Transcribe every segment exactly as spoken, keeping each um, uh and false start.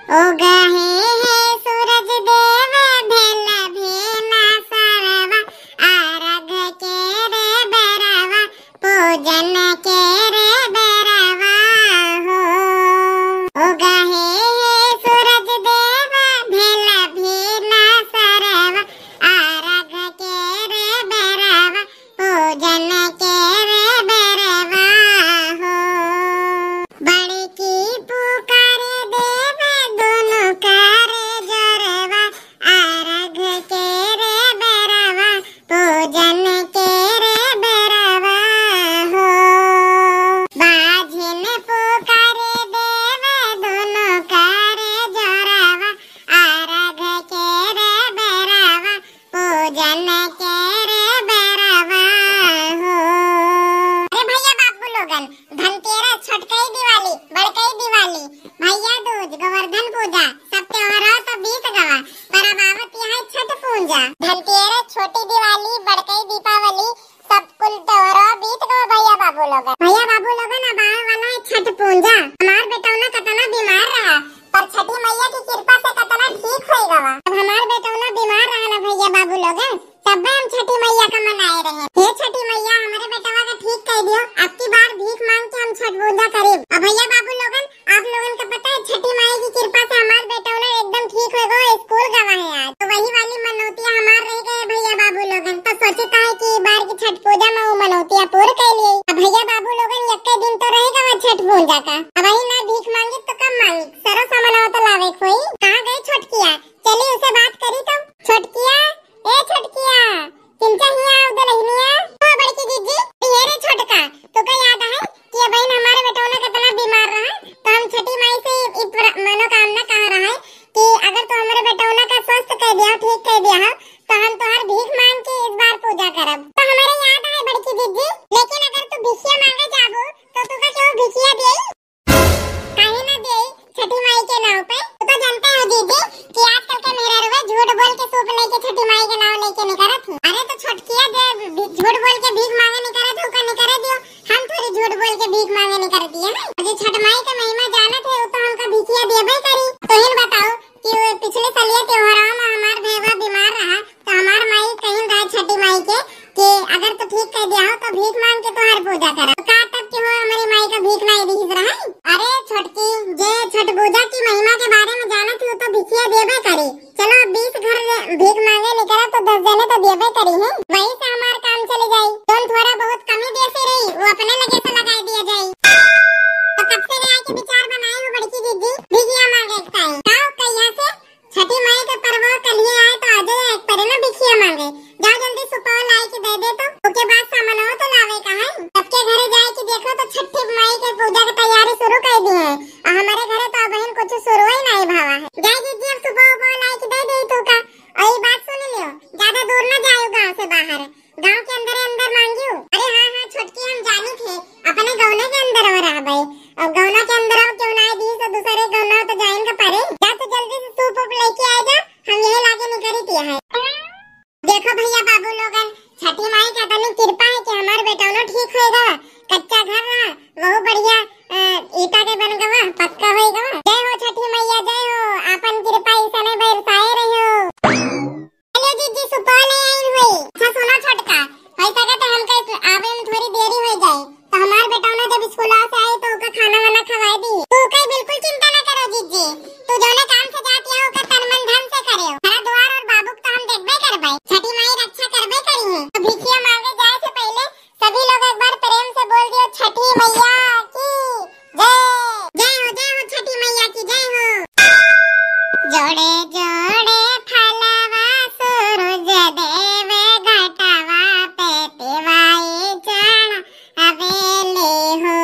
उगहे है सूरज देव, भेल भेना सरवा, आरघ के रे बेरवा, पूजन के रे बेरवा हो। उगहे है सूरज देव, भेल भेना सरवा, आरघ के रे बेरवा, पूजन के रे बेरवा हो। बड़की पुकारे देव दुनो करे जोरवा, आरघ के रे बेरवा, पूजन के रे बेरवा हो। बाझिन पुकारे देव दुनो करे जोरवा, आरघ के रे बेरवा, पूजन के रे बेरवा हो। अरे भैया बाबू लोगन, धनतेरस, छोटकई दिवाली, बड़कई दिवाली, भैया दूज, गोवर्धन पूजा, सब त्योहार तो बीत गवा, पर अब आवत यहाँ छठ पूजा। धनतेरस, छोटी दिवाली, बड़कई दीपावली, सब कुल त्योहार बीत गवा भैया बाबू लोगन। भैया बाबू लोगन, अब आवे वाला है छठ पूजा। हमार बेटौना कतना बीमार रहा, पर छठी मैया की कृपा से कतना ठीक होई गवा। अब हमार बेटौना बीमार रहा ना भैया बाबू लोगन, तब्बे हम छठी मैया का मनाए रहे। हे छठी मैया, हमरे बेटवा का ठीक कर दियो, अब की बार भीख मांग के हम छठ पूजा करीब। अब भैया बाबू लोगन, आप लोगन का पता है छठी माई की कृपा से हमार बेटौना एकदम ठीक हो गो, स्कूल गवा है आज। तो वही वाली मनौतिया हमार रह गए भैया बाबू लोगन, तो सोचे का है कि ई बार की छठ पूजा में वो मनौतिया पूर कर लिए। अब भैया बाबू लोगन, यक्के दिन तो रह गवा छठ पूजा का, अब वही ना भीख मांगी तो कब मांगी? सरो सामानवा तो लावे कोई। कहाँ गई छोटकिया? चली उसे बात करी तो। छोटकिया, ए छोटकिया, किंचा हिया आओ दुलहिनिया। ओ बड़की जीजी, ये रे छोटका, तोका याद है कि ये बहन हमारे बेटौना कितना बीमार रहा, तो हम छठी माई से ई प्र-, मनोकामना कहा रहा है कि अगर तू हमारे बेटौना का स्वस्थ कर दिया, ठीक कर दिया हो, तो हम तोहार भीख मांग के इस बार पूजा करब। तो हमारे याद है बड़की जीजी, लेकिन अगर तू भिखिया मांगे जाबो, तो तू का केहू भिखिया देई? काहे ना देई छठी माई के नाव पे? तू तो जानते हो जीजी कि आजकल के मेहरारू झूठ बोल के सूप लेके छठी माई के नाव लेके निकरत है। अरे तो छोटकिया जे भी-, झूठ बोल के भीख मांगे निकरत है, ओका निकरे दियो। हम थोड़ी झूठ बोल के भीख मांगे निकरत है। जे छठ माई के महिमा जानत है, वो तो हमका भिखिया देबे करी। तो इन बताओ कि वो पिछले सालिया त्योहार में हमार भैया बीमार रहा, तो हमार माई कहिन रहा छठी माई के कि अगर तू ठीक कर दिया हो तो भीख मांग के तोहार पूजा करब। तो का तब के हो हमारी माई का भीख नहीं दिहिस रहा? अरे छोटकी, जे छठ पूजा की महिमा के बारे में जानत हो तो भिखिया देबे करी। चलो अब बीस घर भीख मांगे निकरब तो दस जने तो देबे करी है, वही से हमार काम चले जाई। जौन थोड़ा बहुत कमी देसी रही वो अपने लगे से लगाई दिया जाई। तो कब से ले आके विचार बनाए हो बड़की जीजी भिखिया मांगे का? का कहिया से छठी माई के पर्व कलिए आए तो आजे एक परे ना भिखिया मांगे। जाओ जल्दी सुपवा लाई के दे दे तो। ओके बाद सामानवा तो लावे का है। सबके घरे जाए के देखो तो छठी माई के पूजा के तैयारी शुरू कर दी है। और हमारे घरे तो अबहिन कुछ शुरू ही नहीं भावा है। जाए जीजी अब सुपवा उपवा लाई के दे दे तू का। और ये बात सुन लियो, ज्यादा दूर ना जाओ गांव से बाहर। गांव के अंदरे अंदर मांगियो। अरे हाँ, हाँ, छोटकी, हम जानी थे, अपने गौने के अंदर हो रहबे। अब गौना के अंदर अब क्यों ना दी, तो दूसरे गौना तो जाइन के परे। जा तो जल्दी से सूप उप लेके आ जा, हम यही लागे निकरी दिया है। देखो भैया बाबू लोगन, छठी माई का तनी कृपा है कि हमार बेटौनो ठीक होएगा। कच्चा घर रहा, वो बढ़िया, अ, ईटा के बन गवा, पक्का होए गवा। जय हो छठी मैया, जय हो, आपन कृपा ऐसने बरसाए रहो। हेलो जीजी, सुपौल आइल हुई। अच्छा सुना छोटका, हो सके तो हमके आवे में थोड़ी देरी हो जाए, तो हमार बेटौना जब स्कूल से आई तो ओका खाना वाना खवाए दी। तू कहीं बिल्कुल चिंता ना करो जीजी, तू जौने काम से जाती है ओका तन मन धन से करे। घर द्वार और बाबू को तो हम देखबे करबे, छठी माई रक्षा करबे करी है। तो भिखिया मांगे जाए से पहले सभी लोग एक बार प्रेम से बोल दियो, छठी मैया की जय। जय हो, जय हो, छठी मैया की जय हो। जोड़े जोड़े फलवा सूरज देव घटवा पे तिवाई चढ़ अबेले हो।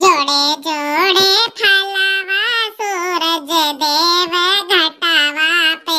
जोड़े जोड़े फलवा सूरज देव घटवा पे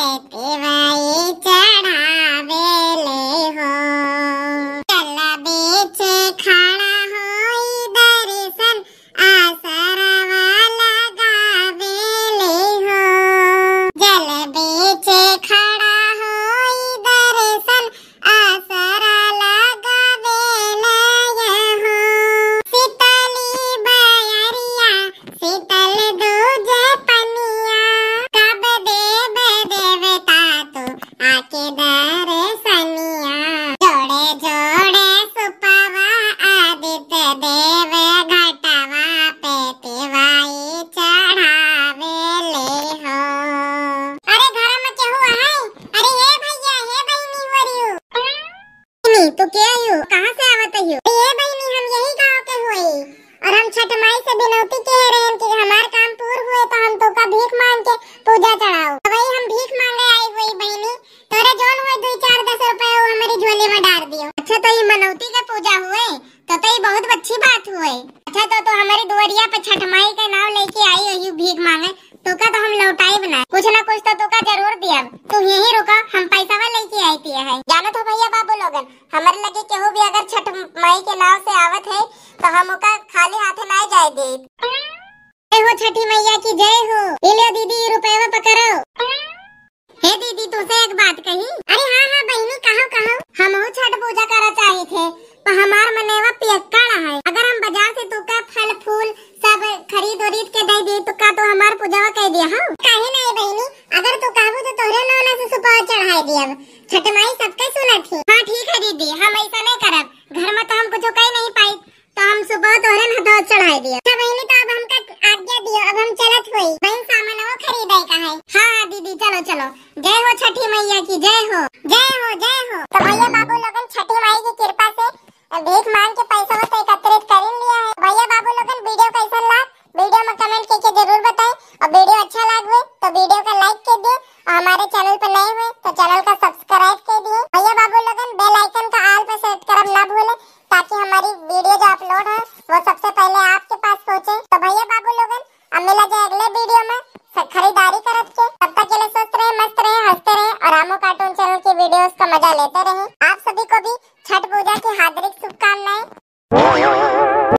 पूजवा कइ दिया हो। काहे नाहीं बहिनी, अगर तू कहबू तो तोहरे नौना से सुपवा चढ़ाइ दियब। छठ माई सबके सुनत ही। हाँ ठीक है दीदी, हम ऐसा नहीं करब। घर में तो हम कुछ कइ नहीं पाई, तो हम सुपवा तोहरे नौना चढ़ाइ दियब। अच्छा बहिनी, तो अब हमका आज्ञा दियो, अब हम चलत होई। बहिन सामानवा खरीदे का है। हाँ हाँ दीदी, चलो चलो। जय हो छठी मैया की, जय हो, जय हो, जय हो। तो भैया बाबू लोगन छठी माई की कृपा से भीख मांग के पैसा तो एकत्रित कर ही लिया है। भैया बाबू लोगन वीडियो कैसन लाग, वीडियो में कमेंट करके जरूर बताएं, और वीडियो अच्छा लाग हुए तो वीडियो का लाइक कर दे, और हमारे चैनल पर नए हुए तो चैनल का सब्सक्राइब कर दिए। भैया बाबू लोगन बेल आइकन का ऑल पे सेट करब ना भूले, ताकि हमारी वीडियो जो अपलोड है वो सबसे पहले आपके पास पहुँचे। तो भैया बाबू लोगन अब मिला जाए अगले वीडियो में स-, खरीदारी करत के। तब तक के लिए स्वस्थ रहे, मस्त रहे, हंसते रहे और रामू कार्टून चैनल की वीडियोस का मजा लेते रहे। आप सभी को भी छठ पूजा की हार्दिक शुभकामनाएं।